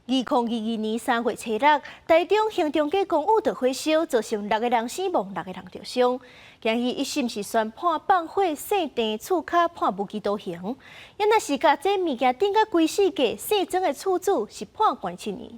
2022年3月初六，台中興中街公寓著火燒，造成六个人死亡，六个人著傷。今日一審是宣判放火細鄭厝跤判無期徒刑。猶若是共這物件頂甲規世界，姓曾的厝主是判關7年。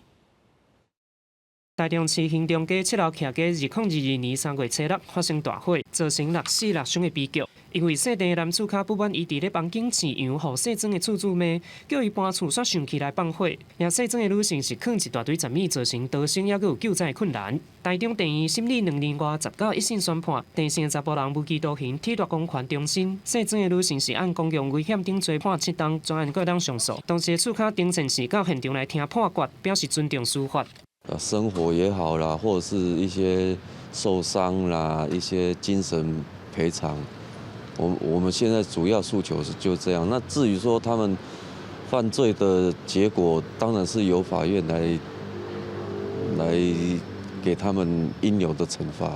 台中市興中街七樓徛家2022年3月初六發生大火，造成六死六傷的悲劇。因為姓鄭的男厝跤不滿伊佇咧房間飼羊，予姓曾的厝主罵，叫伊搬厝煞生氣來放火。而姓曾的女性是囥一大堆雜物，造成逃生猶閣有救災困難。台中地院審理2年外，19一審宣判，鄭姓查埔人無期徒刑，褫奪公權終身。姓曾的女性是按公共危險等罪判7冬，全案閣會當上訴。當時厝跤丁善時到現場來聽判決，表示尊重司法。生活也好啦，或者是一些受傷啦，一些精神賠償，我們現在主要訴求是就這樣。那至於說他們犯罪的結果，當然是由法院來給他們應有的懲罰。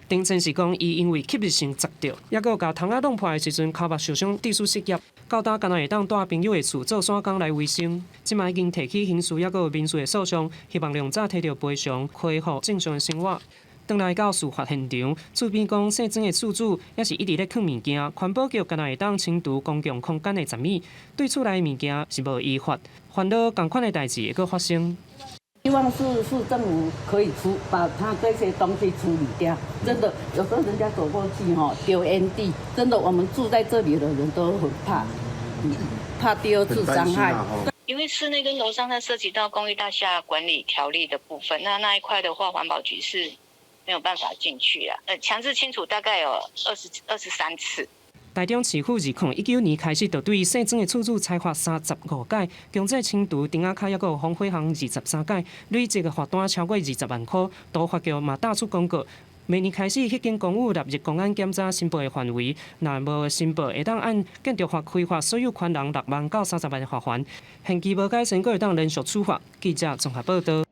丁真是講，伊因為吸入性砸著，猶閣共窗仔弄破的時陣，跤目受傷，致使失業，到今干焦會當蹛朋友的厝做散工來維生。這擺已經提起刑事猶閣有民事的訴訟，希望量早提著賠償，恢復正常的生活。轉來到事發現場，厝邊講姓曾的厝主也是一直咧囥物件，環保局干焦會當清除公共空間的雜物，對厝內物件是無依法，煩惱仝款的代誌會閣發生。希望市政府可以處把他這些東西處理掉。真的，有時候人家走過去吼丟煙蒂，真的我們住在這裡的人都很怕，怕第二次傷害。因為室內跟樓上，它涉及到公寓大廈管理條例的部分，那一塊的話，環保局是沒有辦法進去啊。強制清除大概有23次。台中市府2019年開始，就對姓曾的厝主裁罰35改，強制清除釘仔跤，猶閣有防火巷23改，累計的罰單超過20萬箍。都發局嘛打出廣告，明年開始，彼間公寓納入公安檢查申報的範圍，若無申報，會當按建築法開罰所有權人6萬到30萬的罰鍰。限期無改善，閣會當連續處罰。記者綜合報道。